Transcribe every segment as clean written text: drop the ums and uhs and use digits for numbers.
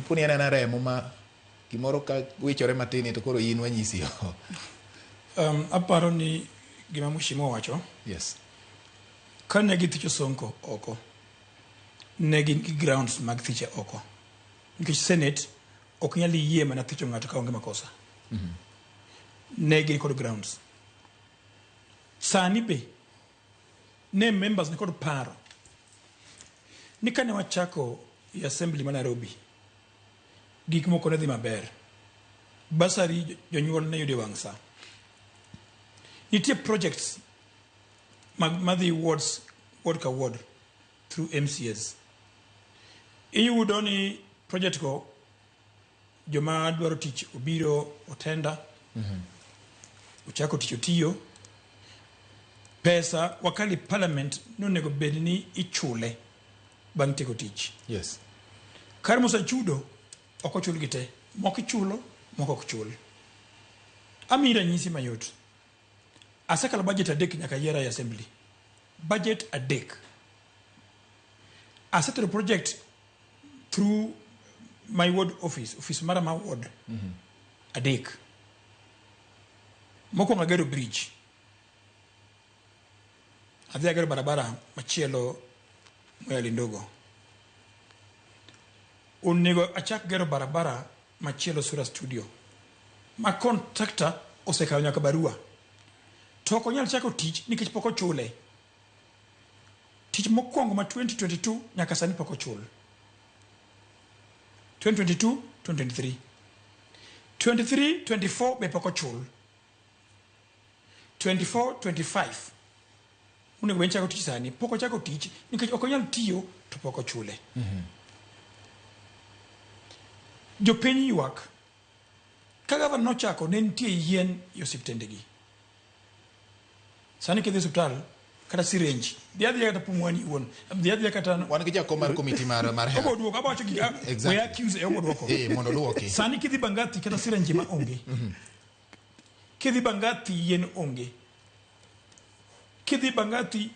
Tiponi en anena remo ma gimoro ka wichore matin to koro in wanyisi. Aparo ni gima Mheshimiwa owacho. Kane githicho Sonko oko, ne gin gi grounds mag thiche oko. Nikech Senate ok nyal yie mana thicho ng'ato ka onge makosa. Ne gin kod grounds. Sani be ne members ni kod paro ni kane wachako e assembly ma Nairobi, gik moko ne dhi maber. Bursary jonyuol ne yudo e wang' sa. Nitie projects mag madhi wards, ward ka ward through MCAs. Iyudo ni project go joma dwaro tich obiro otenda, ochako tich otiyo. Pesa wakali parliament nonego bed ni ichule bang' tieko tich. Kar mosechudo ok ochul gi te, moko ichulo, moko ok chul. Amiyi ranyisi mayot. Asekalo budget adek nyaka yiera e assembly. Budget adek. Asetero project through my ward office, office mara ma ward adek. Mokwongo agero bridge. Adhi agero barabara machielo moya Lindogo. Onego achak gero barabara machielo Sura Studio. Ma contractor osekawo nyaka barua. To ok onyal chako tich nikech pok ochule. Tich mokwongo ma 2022 nyaka sani pok ochul. 2022, 2023. 23, 24 be pok ochul. 24, 25 onego bed ni chako tich sani pok ochako tich nikech ok onyal tiyo to pok ochule. Jopiny ywak. Ka gavana nochako ne nitie yien e osiptendegi. Sani kidhi e osiptal kata sirenji, dhi adhiya kata Pumwani iwuon, dhi adhiya kata Wan gi jakom mar komiti mar health. Obo duoko, abo wacho gik we accuse e obo duoko. Mondo oduoki. Sani kidhi Bangathi kata sirenji ma onge. Kidhi Bangathi yien onge. Kidhi Bangathi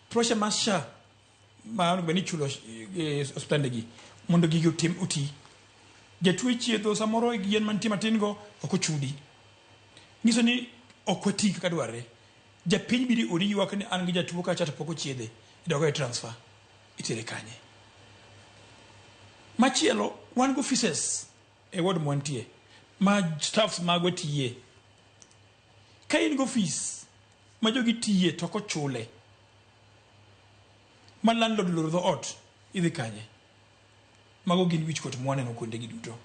pressure mar SHA ma onego bed ni ichulo e osiptande gi mondo gigi otim oti. Jatuo ichiedho samoro yien mantie matin go ok ochudi. Nyiso ni ok wati kaka dwarre. Japiny biro ori ywak ni an gi jatuo kacha to pok ochiedhe. Idok e transfer. Itere kanye? Machielo, wan gi offices e ward mwantie ma staffs magwa tiye. Ka in gi office ma jogi tiye to ok ochule, ma landlord oloro dho ot, idhi kanye? Mago gin wichkuot mwaneno kuonde gi duto.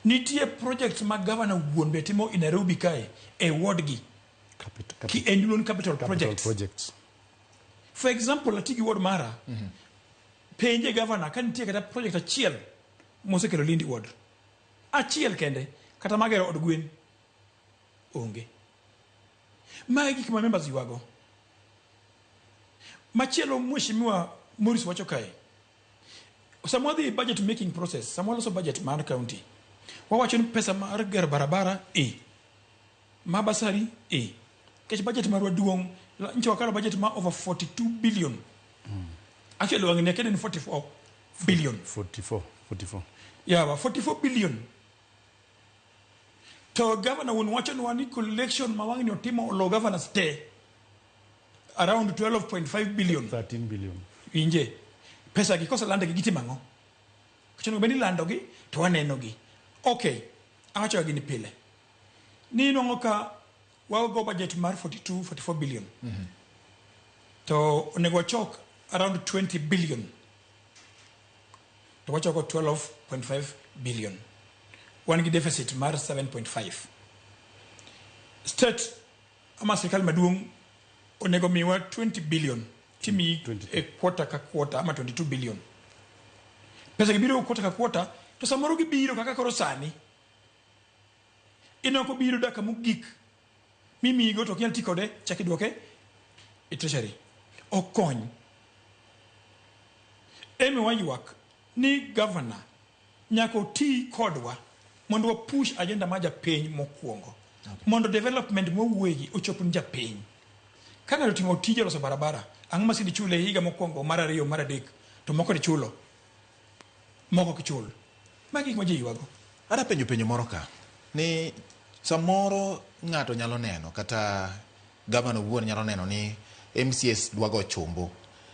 Nitie projects ma governor wuon be timo e Nairobi kae e ward gi. Ki en luon capital projects. Projects. For example, ati gi ward mara. Penje governor ka nitie kata project achiel mosekelo Lindi ward. Achiel kende, kata magero od gwen. Onge. Mae gik ma members ywago. Machielo Mheshimiwa Morris wacho kae. Sama wadhi e budget making process, sama waloso budget mar county, wawacho ni pesa mar gero barabara e, ma basari e. Nikech budget marwa duong', nyocha wakalo budget ma over 42 billion. Actually wang'ni akia ni en 44 billion. 44, 44. Yawa, 44 billion. To governor wuon wachonwa ni collection ma wang'ni otimo olo governors te around 12.5 billion. 13 billion. Winje, pesa gi koselandgi gitimo ang'o? Nikech onego bed ni ilandogi to wanenogi. Okay, awacho ga gini pile. Ni inwang'o ka wago budget mar 42, 44 billion. To onego wachok around 20 billion. To wachoko 12.5 billion. Wan gi deficit mar 7.5. State ama sirkal maduong' onego miwa 20 billion timiyi e quarter ka quarter ama 22 billion. Pesa gi biro quarter ka quarter to samoro gibiro kaka koro sani. Ineno kobiro dakika mogik mimiyigo to ok inyal ti kode chak idwoke e treasury. Ok kony. Emi waywak ni governor nyaka oti kodwa mondo wa push agenda mar japiny mokwongo. Mondo development mwawuoyegi ochop ne japiny. Ka ng'ato otimo tije loso barabara, ang'o ma sidi chule higa mokwongo, mar ariyo, mar adek, to moko to ichulo, moko ok ichul. Magi gik ma ji ywago. Ada penjo penjo moro ka ni samoro ng'ato nyalo neno kata gavana owuon nyalo neno ni MCAs dwa go chumbu.